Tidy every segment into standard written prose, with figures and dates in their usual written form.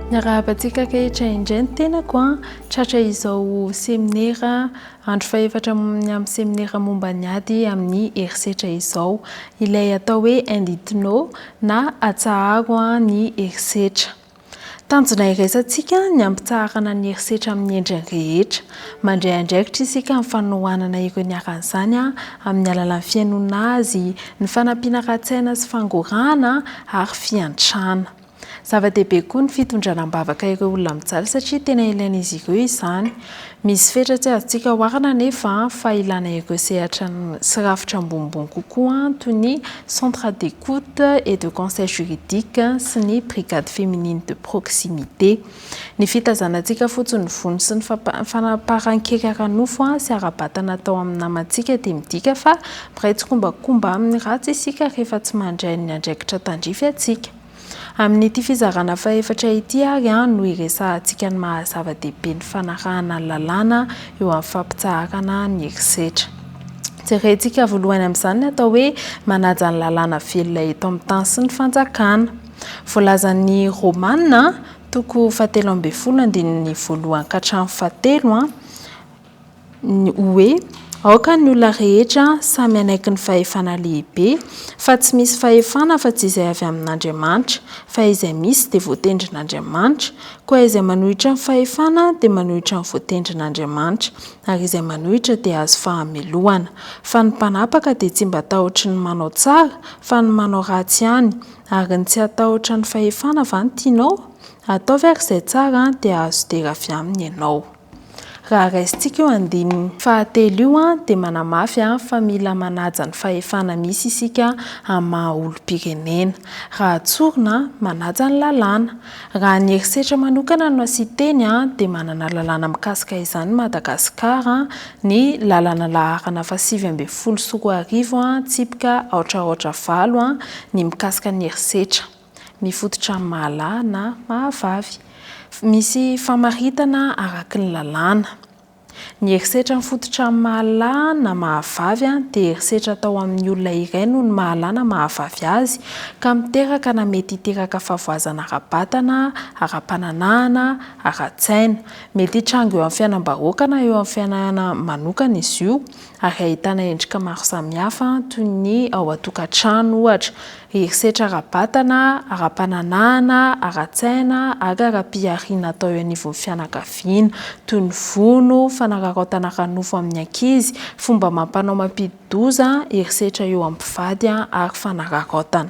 Miarahaba antsika rehetra indray ny tenako an, tratra izao seminera andro fahefatra ny amin'ny seminera momba ny ady amin'ny herisetra izao. Ilay atao hoe Inditno na atsaharo ny herisetra. Tanjona iraisantsika ny hampitsaharana ny herisetra amin'ny endriny rehetra. Mandray andraikitra isika amin'ny fanohanana ireo niharan'izany amin'ny alalan'ny fihainoana azy, ny fanampiana ara-tsaina sy fangorahana ary fiantrana. Zava-dehibe koa ny fitondrana am-bavaka ireo olona mijaly satria tena ilain'izy ireo izany. Misy fetra tsy azontsika oharina anefa fa ilana ireo sehatra sy rafitra ambonimbony kokoa toy ny Centre d'écoute et de conseil juridique sy ny Brigade féminine de proximité. Ny fitazanantsika fotsiny ny vono sy ny fanaparan-kery ara-nofo sy ara-batana atao amin'ny namantsika dia midika fa miray tsikombakomba amin'ny ratsy isika rehefa tsy mandray ny andraikitra tandrify antsika. Amin'ity fizarana fahefatra ity ary no hiresahantsika ny maha zava-dehibe ny fanarahana ny lalàna eo amin'ny fampitsaharana ny herisetra. Jerentsika voalohany amin'izany ny atao hoe manaja ny lalàna velona eto amin'ny tany sy ny fanjakana. Voalazan'ny Romana toko fahatelo ambin'ny folo andininy voalohany ka hatramin'ny fahatelo ny hoe, Aoka ny olona rehetra samy hanaiky ny fahefana lehibe, fa tsy misy fahefana afa-tsy izay avy amin'Andriamanitra, fa izay misy dia voatendrin'Andriamanitra. Koa izay manohitra ny fahefana dia manohitra ny voatendrin'Andriamanitra, ary izay manohitra dia azo fahamelohana. Fa ny mpanapaka dia tsy mba tahotry ny manao tsara, fa ny manao ratsy ihany. Ary ny tsy hatahotra ny fahefana va no tianao? Ataovy ary izay tsara, dia hahazo dera avy aminy ianao. Raha raisintsika io andininy fahatelo io dia manamafy fa mila manaja ny fahefana misy isika amin'ny maha olom-pirenena. Raha tsorina, manaja ny lalàna. Raha ny herisetra manokana no asian-teny dia manana lalàna mikasika izany Madagasikara, ny lalàna laharana faha-2019 tsipika aotra aotra valo ny mikasika ny herisetra. Mifototra amin'ny maha lahy na maha vavy. Misy famaritana araka ny lalàna. Ny herisetra mifototra amin'ny maha lahy na maha vavy dia herisetra atao amin'ny olona iray noho ny maha lahy na maha vavy azy ka miteraka na mety hiteraka fahavoazana ara-batana, ara-pananahana, ara-tsaina. Mety hitranga eo amin'ny fiainam-bahoaka na eo amin'ny fiainana manokana izy io ary ahitana endrika maro samihafa toy ny ao an-tokantrano ohatra, herisetra ara-batana, ara-pananahana, ara-tsaina ary ara-pihariana atao eo anivon'ny fianakaviana, toy ny vono, fanararaotana ara-nofo amin'ny ankizy, fomba amam-panao mampidi-doza, herisetra eo amin'ny mpivady ary fanararaotana.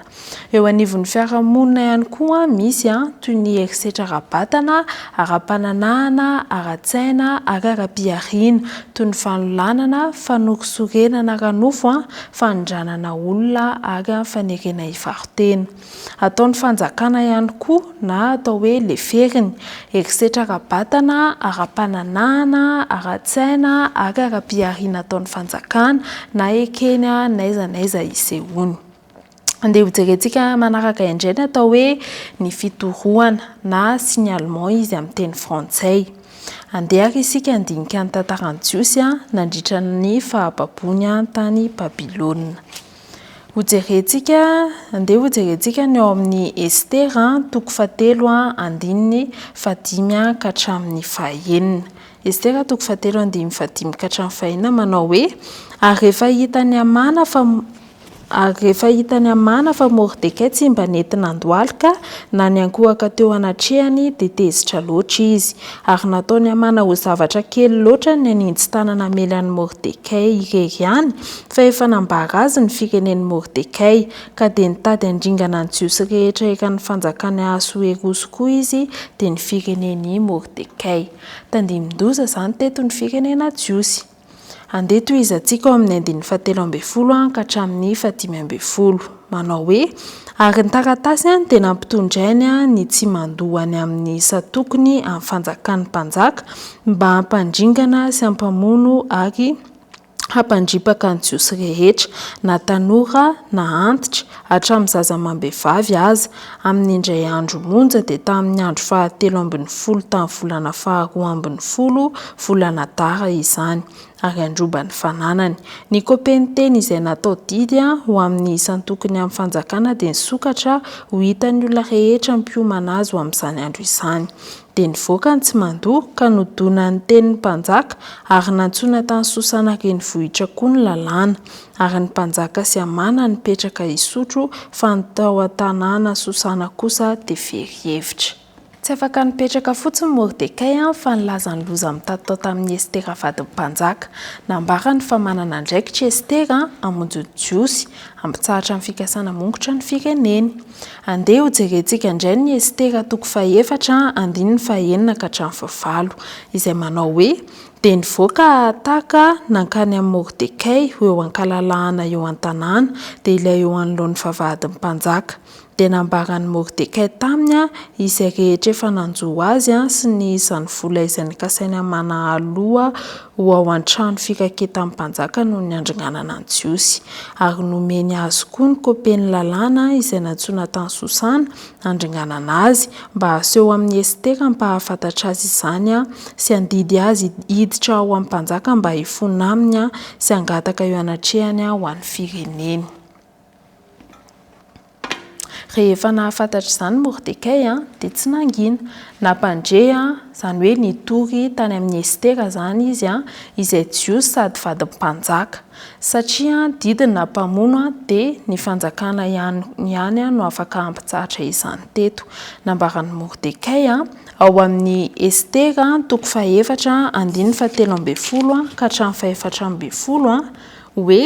Eo anivon'ny fiarahamonina ihany koa misy toy ny herisetra ara-batana, ara-pananahana, ara-tsaina ary ara-pihariana, toy ny fanolanana, fanorisorenana ara-nofo, fanondranana olona ary fanerena hivaro-tena. Ataon'ny fanjakana ihany koa na atao hoe leferiny, herisetra ara-batana, ara-pananahana, ara-tsaina ary ara-pihariana ataon'ny fanjakana na ekeny n'aiza n'aiza isehoany. Andeha hojerentsika manaraka indray ny atao hoe ny fitorohana na signalement izy amin'ny teny frantsay. Andeha ary isika handinika ny tantaran'ny Jiosy nandritra ny fahababoany tany Babylona. Hojerentsika, andeha hojerentsika ny ao amin'ny Estera toko fahatelo andininy fahadimy ka hatramin'ny fahenina. Estera toko fahatelo andininy fahadimy ka hatramin'ny fahenina manao hoe, Ary rehefa hitan'i Hamana fa Ary rehefa hitan'i Hamana fa Mordekay tsy mba nety nandohalika na niankohoka teo anatrehany, dia tezitra loatra izy. Ary nataon'i Hamana ho zavatra kely loatra ny haninji-tanana hamely an'i Mordekay irery ihany, fa efa nambara azy ny firenen'i Mordekay, ka dia nitady handringana ny Jiosy rehetra eran'ny fanjakan'i Ahasoerosy koa izy, dia ny firenen'i Mordekay. Tandindon-doza izany teto ny firenena jiosy. Andeha tohizantsika ao amin'ny andininy fahatelo ambin'ny folo ka hatramin'ny fahadimy ambin'ny folo. Manao hoe, Ary ny taratasy dia nampitondrainy ny tsy mandoa any amin'ny isan-tokony amin'ny fanjakan'ny mpanjaka, mba hampandringana sy hampamono ary hampandripaka ny Jiosy rehetra, na tanora na antitra, hatramin'ny zaza amam-behivavy aza, amin'ny indray andro monja, dia tamin'ny andro fahatelo ambin'ny folo tamin'ny volana faharoa ambin'ny folo, volana Adara izany. ary handroba ny fananany. Ny kopen'ny teny izay natao didy ho amin'ny isan-tokony amin'ny fanjakana dia nisokatra ho hitan'ny olona rehetra mpiomana azy ho amin'izany andro izany. Dia nivoaka ny tsy mandoa ka nodonan'ny tenin'ny mpanjaka ary nantsoina tany Sosana renivohitra koa ny lalàna. Ary ny mpanjaka sy Hamana nipetraka hisotro fa ny tao an-tanàna Sosana kosa dia very hevitra. Tsy afaka nipetraka fotsiny Mordekay fa nilaza ny loza mitatao tamin'i Estera vadin'ny mpanjaka. Nambarany fa manana andraikitra i Estera hamonjy ny Jiosy, hampitsahatra ny fikasana hamongotra ny fireneny. Andeha hojerentsika indray ny Estera toko fahefatra andininy fahenina ka hatramin'ny fahavalo, izay manao hoe, Dia nivoaka Hataka nankany amin'i Mordekay ho eo an-kalalahana eo an-tanàna, dia ilay eo anoloan'ny vavahadin'ny mpanjaka. Dia nambaran'i Mordekay taminy izay rehetra efa nanjo azy sy ny isan'ny vola izay nokasainy hamana haloa ho ao an-trano firaketan'ny mpanjaka noho ny handringanana ny Jiosy. Ary nomeny azy koa ny kopen'ny lalàna izay nantsoina tany Sosana handringanana azy, mba haseho amin'i Estera hampahafantatra azy izany sy handidy azy hiditra ao amin'ny mpanjaka mba hifona aminy sy hangataka eo anatrehany ho an'ny fireneny. Rehefa nahafantatra izany Mordekay dia tsy nangina. Nampandre, izany hoe nitory tany amin'i Estera izany izy, izay Jiosy sady vadin'ny mpanjaka. Satria didy ny nampamono dia ny fanjakana ihany ihany no afaka hampitsahatra izany teto. Nambaran'i Mordekay ao amin'ny Estera toko fahefatra andininy fahatelo ambin'ny folo ka hatramin'ny fahefatra ambin'ny folo hoe,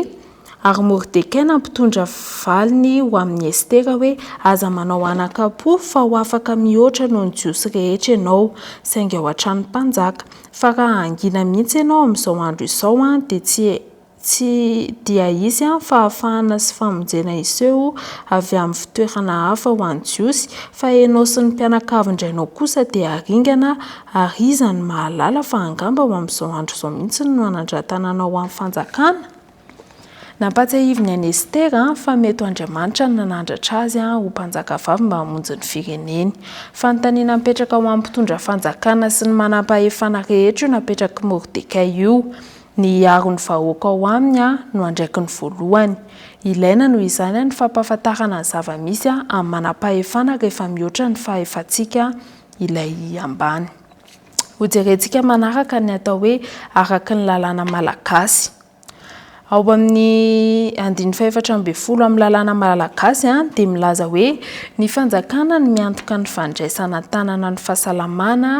Ary Mordekay nampitondra valiny ho amin'i Estera hoe, Aza manao anakam-po, fa ho afaka mihoatra noho ny Jiosy rehetra ianao, saingy ao an-tranon'ny mpanjaka. Fa raha hangina mihitsy ianao amin'izao andro izao, dia tsy tsy dia hisy fahafahana sy famonjena hiseho avy amin'ny fitoerana hafa ho an'ny Jiosy, fa ianao sy ny mpianakavin-drainao kosa dia haringana, ary iza no mahalala fa angamba ho amin'izao andro izao mihitsy no hanandratana anao ho amin'ny fanjakana? Nampahatsiahiviny an'i Estera fa mety ho Andriamanitra no nanandratra azy ho mpanjakavavy mba hamonjy ny fireneny. Fanontaniana mipetraka ho an'ny mpitondra fanjakana sy ny manampahefana rehetra io napetrak'i Mordekay io. Ny hiaro ny vahoaka ao aminy no andraikiny voalohany. Ilaina noho izany ny fampahafantarana ny zava-misy amin'ny manampahefana rehefa mihoatra ny fahefantsika ilay ambany. Hojerentsika manaraka ny atao hoe araka ny lalàna malagasy. Ao amin'ny andininy fahefatra ambin'ny folo amin'ny lalàna malagasy dia milaza hoe ny fanjakana no miantoka ny fandraisana an-tanana ny fahasalamana,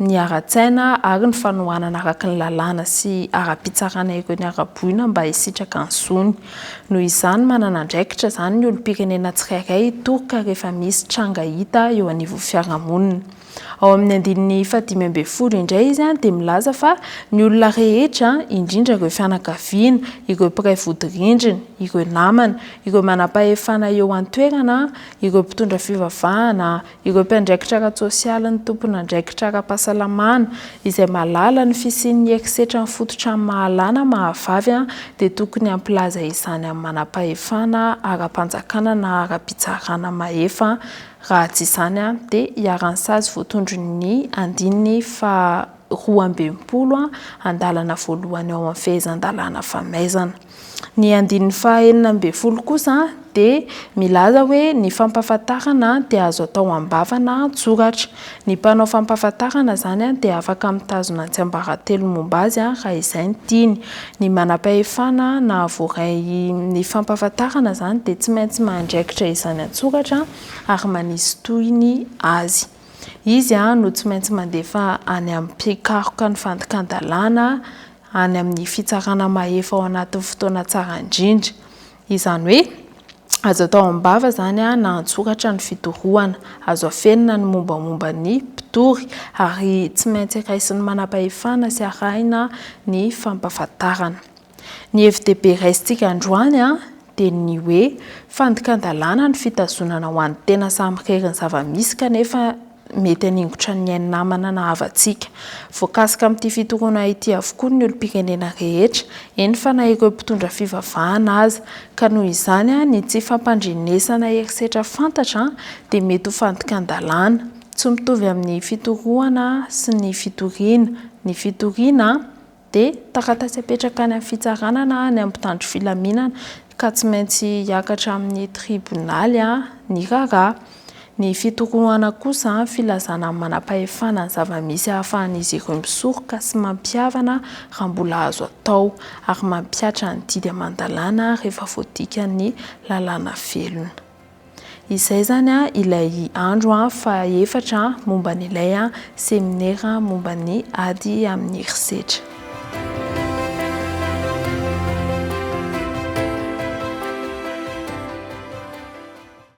ny ara-tsaina ary ny fanohanana araka ny lalàna sy ara-pitsarana ireo niara-boina mba hisitraka ny zony. Noho izany, manana andraikitra izany ny olom-pirenena tsirairay hitoroka rehefa misy tranga hita eo anivon'ny fiarahamonina. Ao amin'ny andininy fahadimy ambin'ny folo indray izy dia milaza fa ny olona rehetra, indrindra ireo fianakaviana, ireo mpiray vodirindrina, ireo namana, ireo manampahefana eo an-toerana, ireo mpitondra fivavahana, ireo mpiandraikitra ara-tsosialy ny tompon'andraikitra ara-pahasalamana, izay mahalala ny fisian'ny herisetra mifototra amin'ny maha-lahy na maha-vavy dia tokony hampilaza izany amin'ny manampahefana ara-panjakana na ara-pitsarana mahefa Raha tsy izany dia iharan'ny sazy voatondron'ny andininy faha 62 andalana voalohany ao amin'ny fehezan-dalàna famaizana. Ny andininy faha 16 kosa dia milaza hoe ny fampahafantarana dia azo atao am-bava na an-tsoratra. Ny mpanao fampahafantarana izany dia afaka mitazona ny tsiambaratelo momba azy raha izay no tiany. Ny manam-pahefana nahavoaray ny fampahafantarana izany dia tsy maintsy mandraikitra izany an-tsoratra ary manisy tohiny azy. Izy no tsy maintsy mandefa any amin'ny mpikaroka ny fandikan-dalàna any amin'ny fitsarana mahefa ao anatin'ny fotoana tsara indrindra. Izany hoe azo atao am-bava izany na an-tsoratra ny fitorohana. Azo afenina ny mombamomba ny mpitory ary tsy maintsy raisin'ny manam-pahefana sy arahina ny fampahafantarana. Ny hevi-dehibe raisintsika androany dia ny hoe fandikan-dalàna ny fitazonana ho an'ny tena samirery ny zava-misy kanefa mety haningotra ny ain'ny namana na havantsika. Voakasika amin'ity fitoroana ity avokoa ny olom-pirenena rehetra, eny fa na ireo mpitondra fivavahana aza. Ka noho izany, ny tsy fampandrenesana herisetra fantatra dia mety ho fandikan-dalàna. Tsy mitovy amin'ny fitorohana sy ny fitoriana. Ny fitoriana. Dia taratasy apetraka any amin'ny fitsarana na any amin'ny mpitandro filaminana ka tsy maintsy hiakatra amin'ny tribonaly ny raharaha. Ny fitorohana kosa, filazana amin'ny manam-pahefana ny zava-misy ahafahan'izy ireo misoroka sy mampihavana raha mbola azo atao, ary mampihatra ny didy aman-dalàna rehefa voadikan'ny lalàna velona. Izay izany ilay andro fahaefatra momba an'ilay seminera momba ny ady amin'ny herisetra.